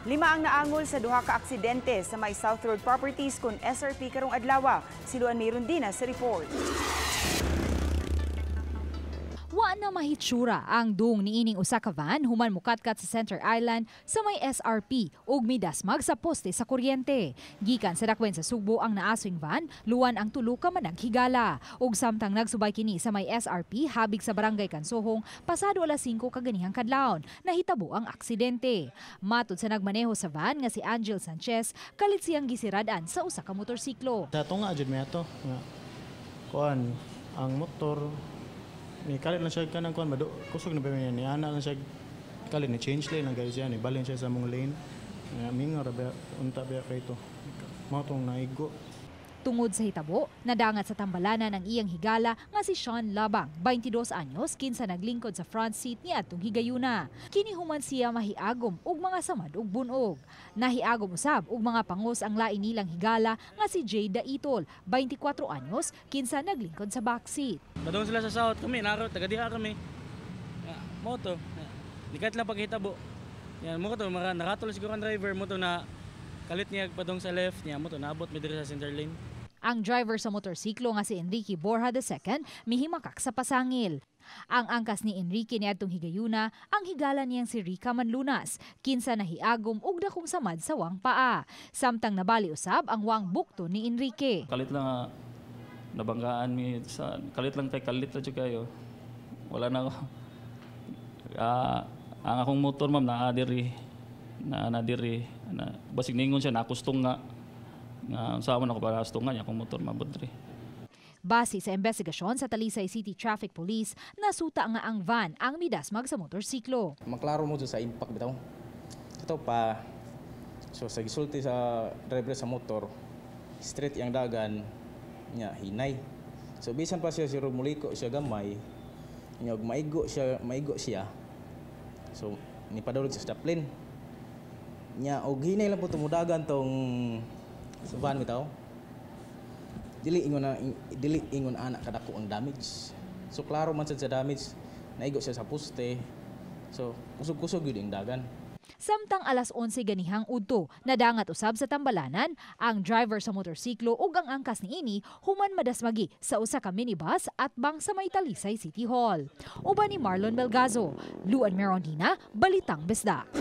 Lima ang naangol sa duha ka aksidente sa may South Road Properties kon SRP karong adlaw. Si Luan Mirondina sa report. Wa na mahitsura ang dung niining usa ka van human mukatkat sa Center Island sa may SRP ug midasmag sa poste sa kuryente. Gikan sa dakbayan sa Sugbo ang naaswing van, luwan ang tulo ka manag higala. Ug samtang nagsubay kini sa may SRP habig sa Barangay Kansohong pasado alas 5 kaganihang kadlawon, nahitabo ang aksidente. Matud sa nagmaneho sa van nga si Angel Sanchez, kalit siyang gisirad-an sa usa ka motorsiklo. Sa tunga jud mi ato nga kuan ang motor ni kalit lang siya kanang kuan madu kusog na ba ni ana lang siya kalit ni change lane lang guys siya ni balin siya sa among lane nga mingaw ra ba unta ba kay to mao tong naigo. Tungod sa hitabo, nadangat sa tambalanan ang iyang higala nga si Sean Labang, 22 anyos, kinsa naglingkod sa front seat ni adtong higayuna. Kini human siya mahiagom og mga samad ug bunog. Nahiagom usab og mga pangos ang lain nilang higala nga si Jade Daitol, 24 anyos, kinsa naglingkod sa back seat. Padung sila sa south kami, naro, taga diha kami. Ya, moto. Dikat lang paghitabo. Yan, mo to, naratol siguro ang driver mo to na kalit niya padung sa left niya mo to naabot mi diri sa center lane. Ang driver sa motorsiklo nga si Enrique Borja II mihimakak sa pasangil. Ang angkas ni Enrique niadtong higayuna, ang higala niyang si Rica Manlunas, kinsa nahiagom og dakong samad sa wang paa. Samtang nabali usab ang wang bukto ni Enrique. Kalit lang nga nabanggaan mi sa kalit lang kay kalit ra jud kayo. Wala na ako. Ang akong motor, ma'am, naa diri na diri na basig ningon siya nakustong nga nga unsa man ako para astungan niya akong motor mabot diri. Base sa investigasyon sa Talisay City Traffic Police, nasuta nga ang van ang midasmag sa motorsiklo. Maklaro mo dyan sa impact bitaw. Ito pa, so sa gisulti sa driver sa motor, straight yang dagan, nya hinay. So bisan pa siya si muliko siya gamay, nya og maigo siya, maigo siya. So nipadulog sa stop lane. Nya og hinay lang po tumudagan tong sa van bitaw. Dili ingon ana kadako ang damage. So klaro man sad sa damage, naigo siya sa poste. So kusog-kusog yun ang dagan. Samtang alas 11 ganihang udto, nadangat usab sa tambalanan ang driver sa motorsiklo ug ang angkas niini human madasmagi sa usa ka minibus at bang sa may Talisay City Hall. Uban ni Marlon Belgazo, Luan Merondina, Balitang Bisdak.